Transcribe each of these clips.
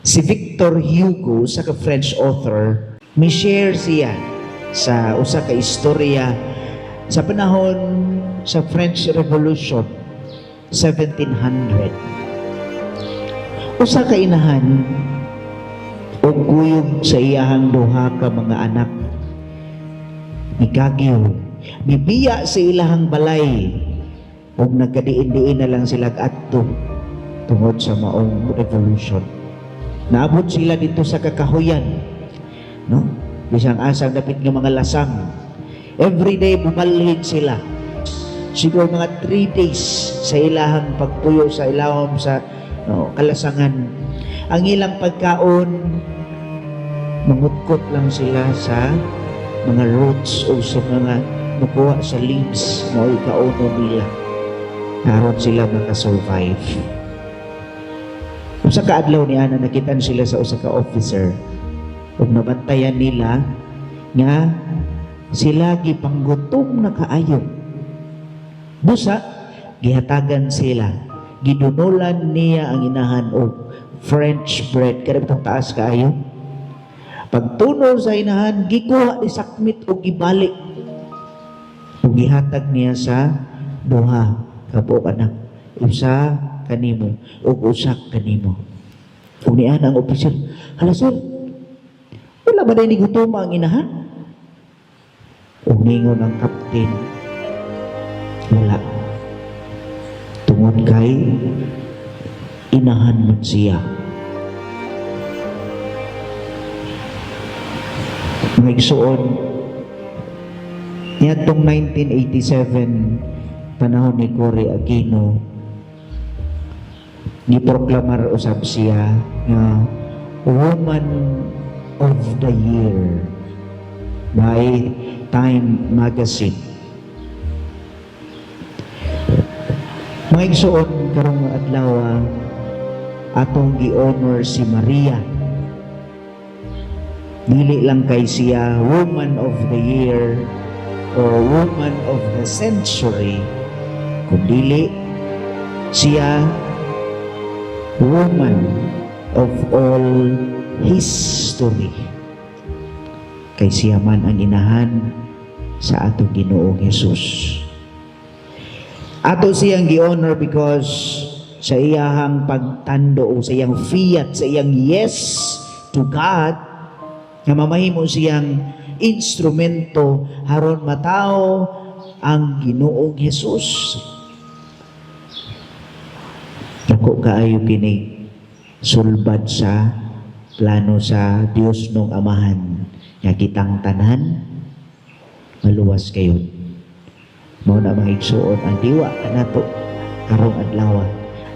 Si Victor Hugo, usa ka French author, mi share siya sa usa ka istorya sa panahon sa French Revolution, 1700. Usa ka inahan og kuyog sa iyahang duha ka mga anak mikagyo, mibiya sa ilahang balay ug nagkadiin-diin na lang sila adto tungod sa maong revolution. Naabot sila dito sa kakahuyan, no? Bisang asang dapit nga mga lasang. Everyday bumalhin sila. Siguro mga 3 days sa ilahang pagpuyo sa ilahom sa, no, kalasangan. Ang ilang pagkaon, mangutkot lang sila sa mga roots o sa mga mukuha sa leaves, mao kauno nila aron sila makasurvive. Usa ka adlaw ni ana, nakitaan sila sa usa ka officer ug nabantayan nila nga sila gipanggutom na kaayo. Busa gihatagan sila, gidunulan niya ang inahan og French bread, kada bitong taas kaayo. Pagtunol sa inahan, gikuha ni sakmit og gibalik ug gihatag niya sa duha ka buok anak, "Usa kanimo ug usa kanimo." Ug niana ang opisyal, "Hala sir, wala ba ni gutoma ang inahan?" Ug ningon ang captain, "Wala, tungod kay inahan man siya." Mga igsuon, niadtong 1987, panahon ni Cory Aquino, giproklamar usab siya nga Woman of the Year by Time Magazine. Mga igsuon, karong adlaw atong gi-honor si Maria. Dili lang kay siya Woman of the Year or Woman of the Century, kundili siya woman of all history. Kay siya man ang inahan sa atong Ginoong Jesus. Ato siyang gi-honor because sa iyahang pagtando o sa iyang fiat, sa iyang yes to God, nga mamahimo siyang instrumento haron matao ang Ginoong Jesus. Dako kaayo kini sulbad sa plano sa Dios nung Amahan nga kitang tanan maluwas kayo. Mao na, mga igsuon, ang diwa kanato karong adlaw,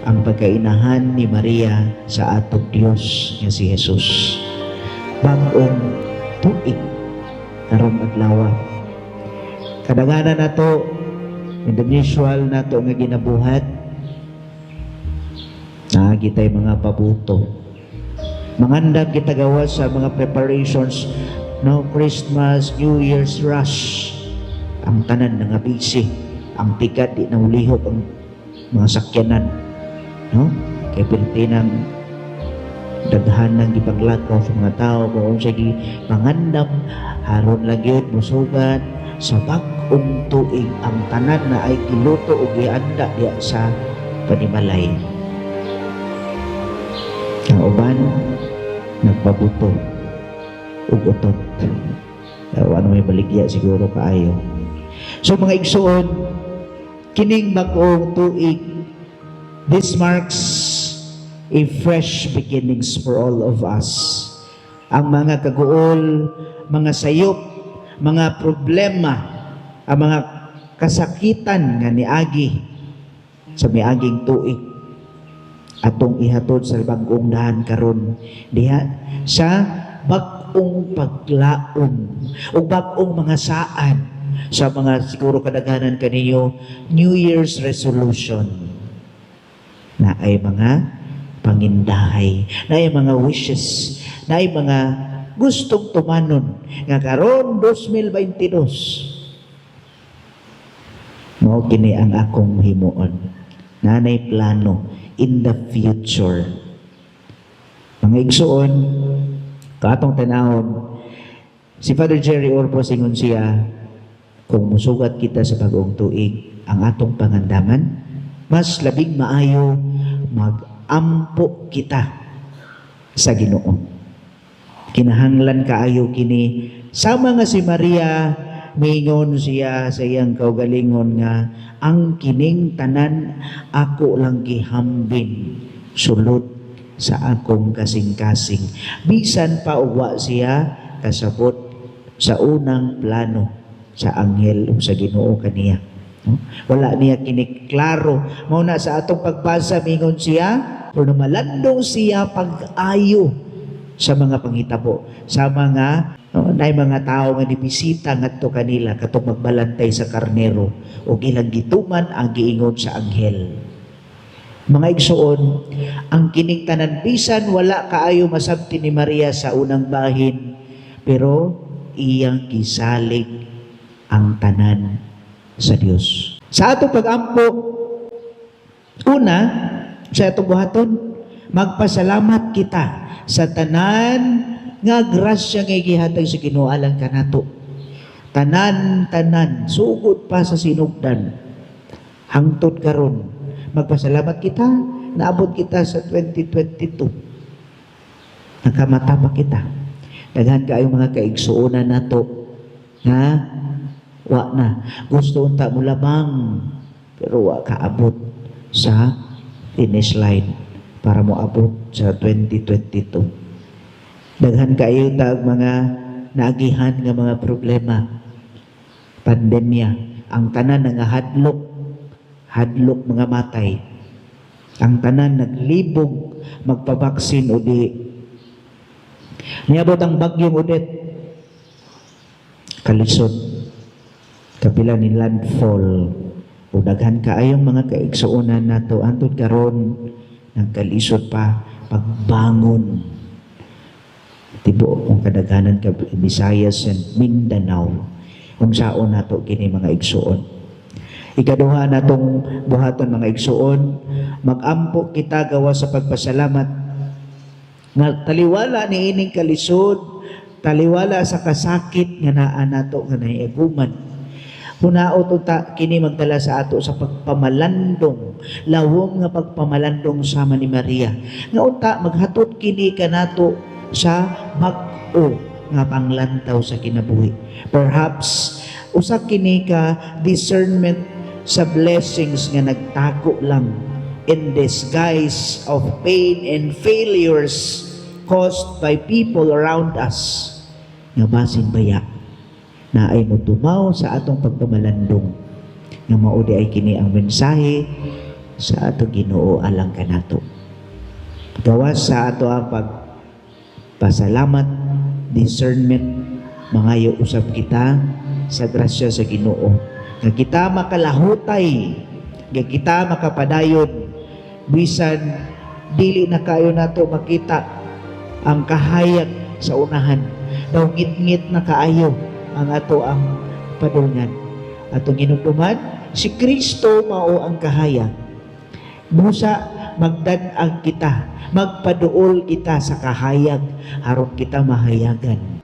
ang pagkainahan ni Maria sa atong Dios nga si Jesus. Bag-ong tuig karong adlaw. Kadaghanan nato, in the usual nato nga ginabuhat, naa kitay mga pabuto. Mangandam kita gawas sa mga preparations, no? Christmas, New Year's rush. Ang tanan nga busy. Ang tikat, di na mulihok ang mga sakyanan. No? Kay pirti ng daghan ng gipaglakaw sa mga tao kung unsa gi pangandam haron lang gyud musugat sa bag-ong tuig, ang tanan na ay giluto o gianda diya sa panimalay. Ang uban nagpabuto ug utot. Ano, may baligya siguro kaayo. So mga igsuon, kining bag-ong tuig, this marks a fresh beginnings for all of us. Ang mga kaguol, mga sayop, mga problema, ang mga kasakitan nga niagi sa miaging tuig, atong ihatod sa bag-ong daan karon diha sa bag-ong paglaom o bag-ong mga saad. Sa mga siguro kadaghanan kaninyo New Year's resolution na ay mga pangindahay, na ay mga wishes, na ay mga gustong tumanon nga karon 2022 mao kini ang akong himuon, nanay plano in the future. Mga Mga igsuon, katong tanawon, si Father Jerry Orbos, ingon siya, kung musugat kita sa bagong tuig, ang atong pangandaman, mas labing maayo mag-ampo kita sa Ginoo. Kinahanglan kaayo kini, sama nga si Maria, mingon siya sa iyang kaugalingon nga ang kining tanan ako lang gihambin sulod sa akong kasing-kasing, bisan pa uwa siya kasabot sa unang plano sa anghel o sa Ginoo kaniya, no? Wala niya kini klaro. Mao na sa atong pagbasa, mingon siya, pero malandong siya pag-ayo sa mga panghitabo, sa mga, no, nay mga tao nga nibisita ngadto kanila katong magbalantay sa karnero ug ilang gituman ang giingon sa anghel. Mga igsuon, ang kining tanan, bisan wala kaayo masabti ni Maria sa unang bahin, pero iyang gisalig ang tanan sa Dios. Sa atong pag-ampo, una, sa atong buhaton, magpasalamat kita sa tanan nga grasya nga gihatag sa Ginoo alang kanato. Tanan, tanan, sugod pa sa sinugdan hangtod karon. Magpasalamat kita, naabot kita sa 2022. Nakamata pa kita. Daghan kaayong mga kaigsuonan nato nga wa na. Gusto unta mo lamang, pero wa kaabot sa finish line para mo abot sa 2022. Daghan kaayo tag mga naagihan nga mga problema. Pandemya, ang tanan nangahadlok, hadlok mga matay. Ang tanan naglibog magpabaksin o di. Niabot ang bagyong Odette. Kalisod. Kapila ni landfall. O daghan kaayong mga kaigsuonan nato hantod karon nagkalisod pa pagbangon. Tibuok kong kadaghanan ka Visayas and Mindanao. Unsaon nato kini, mga igsuon? Ikaduha natong buhaton, mga igsuon, magampo kita gawa sa pagpasalamat nga taliwala ni ining kalisod, taliwala sa kasakit nga naa nato nga nahiaguman. Hunaot unta kini magdala sa ato sa pagpamalandong, lawom nga pagpamalandong sama ni Maria. Nga unta maghatod kini kanato sa bag-o nga panglantaw sa kinabuhi. Perhaps usa kini ka discernment sa blessings nga nagtago lang in disguise of pain and failures caused by people around us, nga basin baya naay motumaw sa atong pagpamalandong nga mao di ay kini ang mensahe sa ato Ginoo alang kanato. Gawas sa ato ang pagpasalamat, discernment, mangayo usab kita sa grasya sa Ginoo nga kita makalahutay, nga kita makapadayon bisan dili na kayo nato makita ang kahayag sa unahan, daw ngit-ngit na kaayo ang ato ang padulngan. Atong hinumduman, si Kristo mao ang kahayag. Busa magdan-ag kita, magpaduol kita sa kahayag aron kita mahayagan.